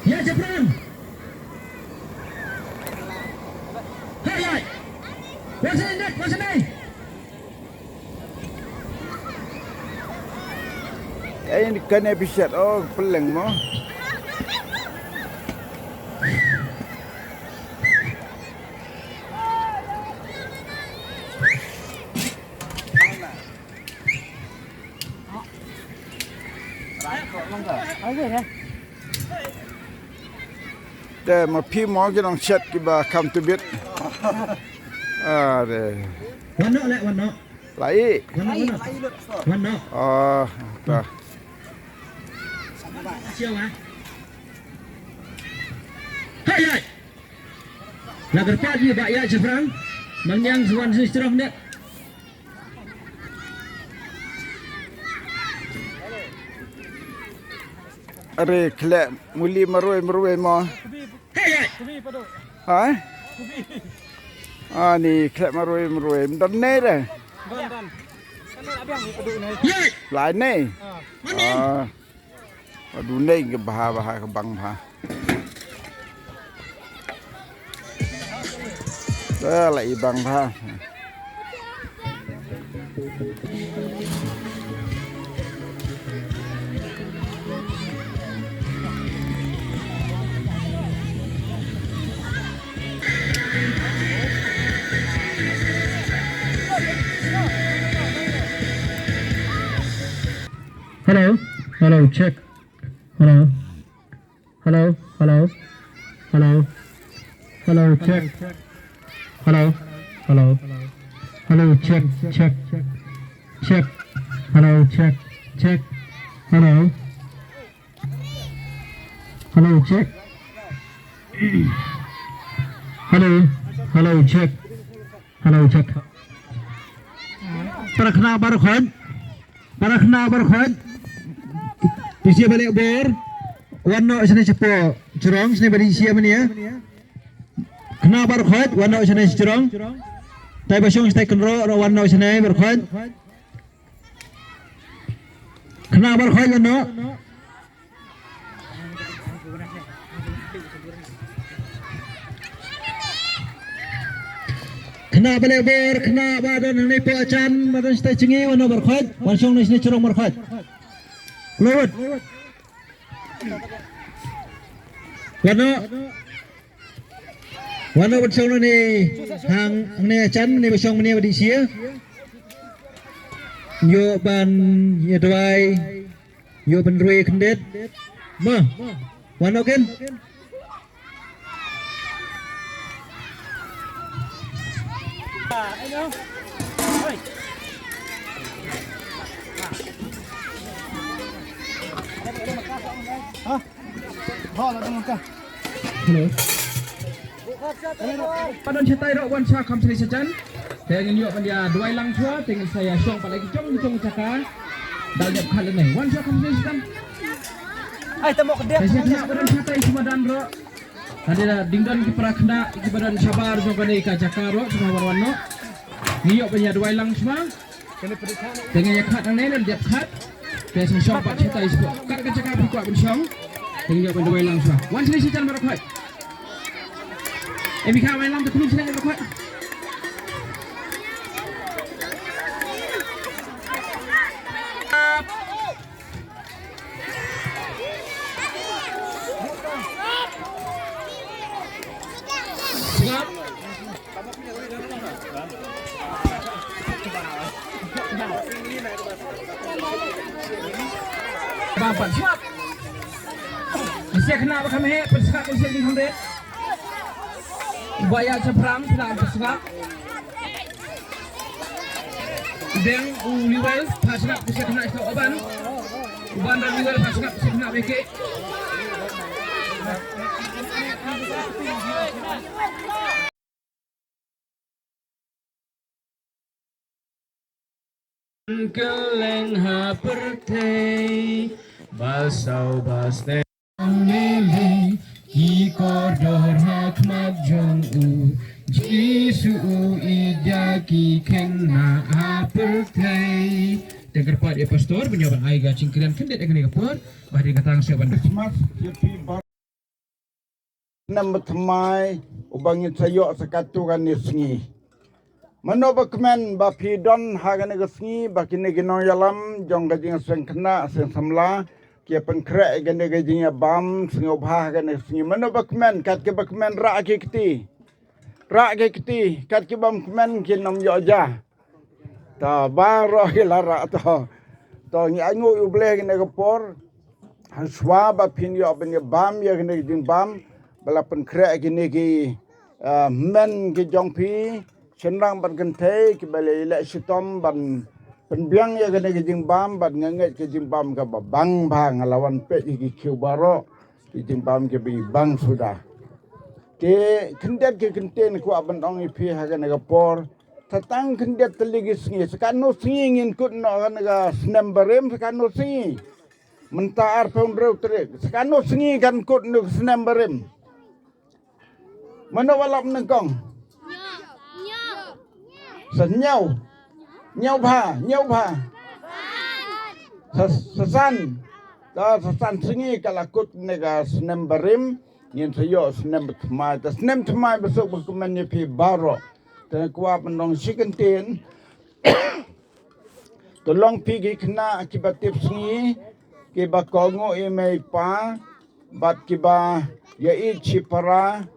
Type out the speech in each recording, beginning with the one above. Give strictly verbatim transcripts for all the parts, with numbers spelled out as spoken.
Ïa shaphrang. Hai, hai. Wan sini, Dad, wan sini. Ai, kane pisa, oh, peleng mo. Te ma phi mo ki nongshad kiba kham tbit. Are. Wan noh leh, wan noh. Lai. Wan noh, wan noh. Wan noh. Oh, ta. Siang ah. Hai, hai. La kyrpad ïa ba ïa shaphrang. Mangngiang shuwa shuwa strong deh. Are khleh muli marwei marwei mo. Hai, hai. Ha? Ani khleh marwei marwei. Mdan nei re. Lai nei. Ah. Adu nei ka bha bha ka bang bha. Te la i bang bha. Hello, hello, check. Hello. Hello, hello, hello, hello, check. Hello, hello, hello, check, check, check. Hello, check, check. Hello, hello, check. Hello, hello, check. Hello, check. Para khynnah baroh khoit. Para khynnah baroh khoit. Phi sngewbha leh bor. Wan noh shane shapoh jrong, shane ba dih sha ïa mane. Khynnah baroh khoit, wan noh shane sha jrong. Tai ba shong sha tai kynroh, wan noh shane baroh khoit. Khynnah baroh khoit, wan noh. Khynnah ba leh bor, khynnah ba don hangne poh jan, ba don shatai jngi, wan noh baroh khoit, wan shong na shane jrong baroh khoit. Lewat. Wan noh. Wan noh ban shong nangne hangne jan, nangne ba shong mane ba dih sha. Ïoh ban ïa duwai. Ïoh ban rwai khyndiat. Ma. Wan noh ken. Hello. Ba don shatai ruh wan sha kham shnei sha jan. Te ngin ïoh ban ïa duwai lang shuwa, te ngin sa ïa shong pat la ki jong ki jong ka jaka. Dal dep khat lane. Wan sha kham shnei sha jan. Ai, te mo ka dep. Te sha khynnah ba don shatai sha madan ruh. Hadien ding don ki para khynnah kiba don shabar jong kane ka jaka ruh, sngewbha wan wan noh. Ngi ïoh ban ïa duwai lang shuwa. Te ngin ïa khat nangne lem dep khat. Te sngewbha shong pat shatai shuwa. Kat ka jaka phi kwah ban shong. Te ngin ïoh ban duwai lang shuwa. Wan shnei sha jan baroh khoit. Em, phi kwah wan lang te khun shnei baroh khoit. Ba pat sngap. Ïa khynnah ba kham heh, pynsngap ïa ki kham rit. Ba ïa shaphrang, khynnah pynsngap. Deng u Liwel, pha sngap, pha sngap, u Ban. U Ban dang Liwel, pha sngap, pha sngap, ïa ki. Kylleng ha pyrthei, ba saw ba snem. Lele, ki kordor ha khmat jong u, Jisu u ïeit ïa ki khynnah ha pyrthei. Te kyrpad ïa pastor ban ïoh ban ai ka jingkren khyndiat ïa kane ka por, ba dei ka tang sha ban. Christmas, happy birthday. snem ba thymmai uba ngin sa ïoh sa katto katne sngi. Mano ba kmen ba phi don ha kane ka sngi ba kine ki nongïalam jong ka jingseng khynnah seng samla ki pynkhreh kane ka jingïabam sngewbha ha kane ka sngi? Mano ba kmen, kat ki ba kmen rah ki kti. Rah ki kti, kat ki bym kmen kin ym ïoh ja. Ta baroh ki la rah to. To ngi ainguh ïa U Blei kane ka por. Hashwa ba phin ïoh ban ïabam ïa kane ka jingbam ba la pynkhreh kine ki, ah, men ki jong phi, shynrang bad kynthei kiba la ïaleh shitom ban pynbiang ïa kane ka jingbam, bad nga ngeit ka jingbam kaba bang bha. Nga la wan peit ïa ki khiew baroh, ki jingbam kiba bang suda. Te khyndiat ki ktien kwah ban ong ïa phi ha kane ka por. Tang khyndiat tylli ki sngi, sa katno sngi ngin kut noh kane ka snem barim, sa katno sngi? Mynta arphew hynriew tarik, sa katno sngi kan kut noh ka snem barim? Mano ba lap nyngkong? Sa hynñiew. Hynñiew bha, hynñiew bha. Sa, sa san. Ta sa san sngi ka la kut ne ka snem barim, ngin sa ïoh snem ba thymmai. Ta snem thymmai ba suk ba kmen ïa phi baroh. Te kwah ban ong shi kyntien. To long phi ki khynnah kiba tip sngi, kiba kohnguh ïa i mei i pa, bad kiba ïeit shipara,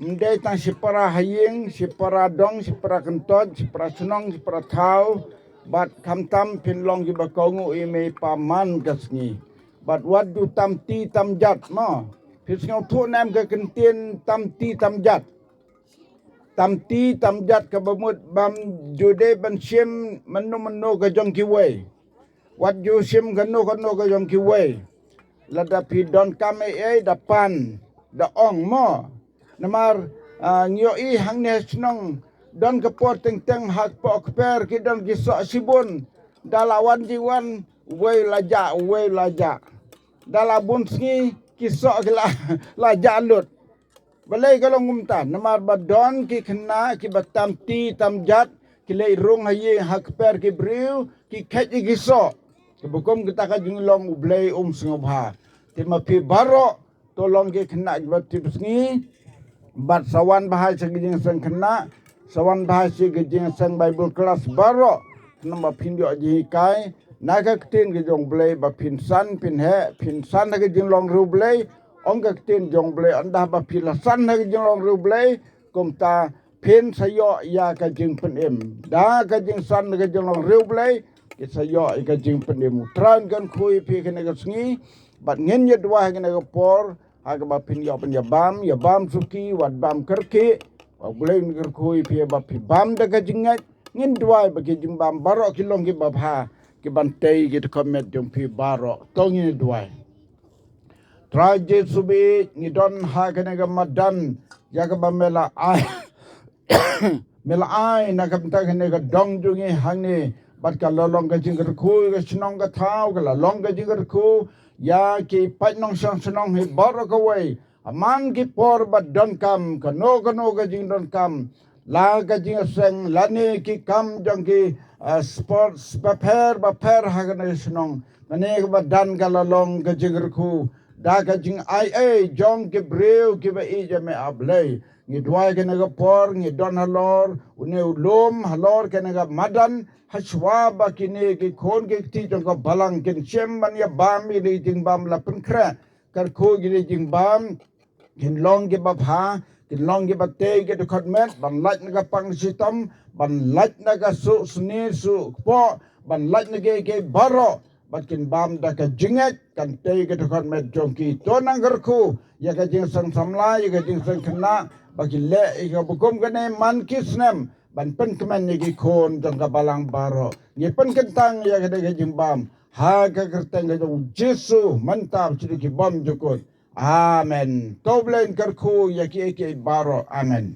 ym dei tang shipara ha ïing, shipara dong, shipara kyntoit, shipara shnong, shipara thaw, bad khamtam phin long kiba kohnguh ïa i mei i pa man ka sngi. Bad wat ju tam ti tam jat mo. Phi sngewthuh ne em ka kyntien tam ti tam jat? Tam ti tam jat kaba mut bym ju dei ban shim mynno mynno ka jong kiwei. Wat ju shim kano kano ka jong kiwei. Lada phi donkam ei ei da pan, da ong mo. Namar, ah, ngi ïohi hangne ha shnong, don ka por teng teng ha kpoh kper ki don ki soh shibun. Da la wan jingwan, uwei la jah, uwei la jah. Da la bun sngi ki soh ki la, la jah lut. Balei ka long kumta? Namar ba don ki khynnah kiba tam ti tam jat, ki leit rung ha ïing ha kper ki briew, ki khet ïa ki soh. Kaba kum kata ka jinglong U Blei um sngewbha. Te ma phi baroh, to long ki khynnah kiba tip sngi. Bad sa wan bha sha ka jingseng khynnah, sa wan bha sha ka jingseng Bible class baroh. Namar ba phin ïoh jinghikai na ka ktien ka jong U Blei, ba phin san phin heh, phin san ha ka jinglong ri U Blei. Ong ka ktien jong U Blei, ynda ba phi la san ha ka jinglong ri U Blei, kumta phin sa ïoh ïa ka jingpynim. Da ka jingsan ha ka jinglong ri U Blei, ki sa ïoh ïa ka jingpynim. U Trai un kyrkhu ïa phi kane ka sngi, bad ngin ïa duwai ha kane ka por, ha kaba phin ïoh ban ïabam, ïabam suki, wat bam kyrkieh. Ba U Blei un kyrkhu ïa phi ba phi bam da ka jingngeit. Ngin duwai ba ki jingbam baroh ki long kiba bha, ki ban tei ki dkhot met jong phi baroh. To ngin duwai. Trai Jisu baieit, ngi don ha kane ka madan ïa kaba me la ai. Me la ai na ka bynta kane ka dong jong ngi hangne, bad ka la long ka jingkyrkhu ïa ka shnong ka thaw, ka la long ka jingkyrkhu ïa ki paid nongshong shnong hi baroh kawei. Ha man ki por ba donkam kano kano ka jingdonkam, la ka jingseng lane ki kam jong ki, ah, sports bapher bapher ha kane ka shnong, kane ka madan ka la long ka jingkyrkhu da ka jingai ei jong ki briew kiba ïeit ïa me, A Blei. Ngi duwai kane ka por, ngi don halor une u lum, halor kane ka madan, hashwa ba kine ki khun ki kti jong ka balang kin shim ban ïabam ïa kine ki jingbam la pynkhreh. Kyrkhu ïa kine ki jingbam kin long kiba bha, kin long kiba tei ki dkhot met, ban lait na ka pang shitom, ban lait na ka suh sni suh kpoh, ban lait na kiei kiei baroh, bad kin bam da ka jingngeit, kan tei ki dkhot met jong ki. To nang kyrkhu ïa ka jingseng samla, ïa ka jingseng khynnah, ba ki leh ïa kaba kum kane man ki snem, ban pynkmen ïa ki khun jong ka balang baroh. Ngi pynkyntang ïa kane ka jingbam ha ka kyrteng ka jong U Jisu mynta bad sha ki bymjukut. Amen. To U Blei un kyrkhu ïa kiei kiei baroh. Amen.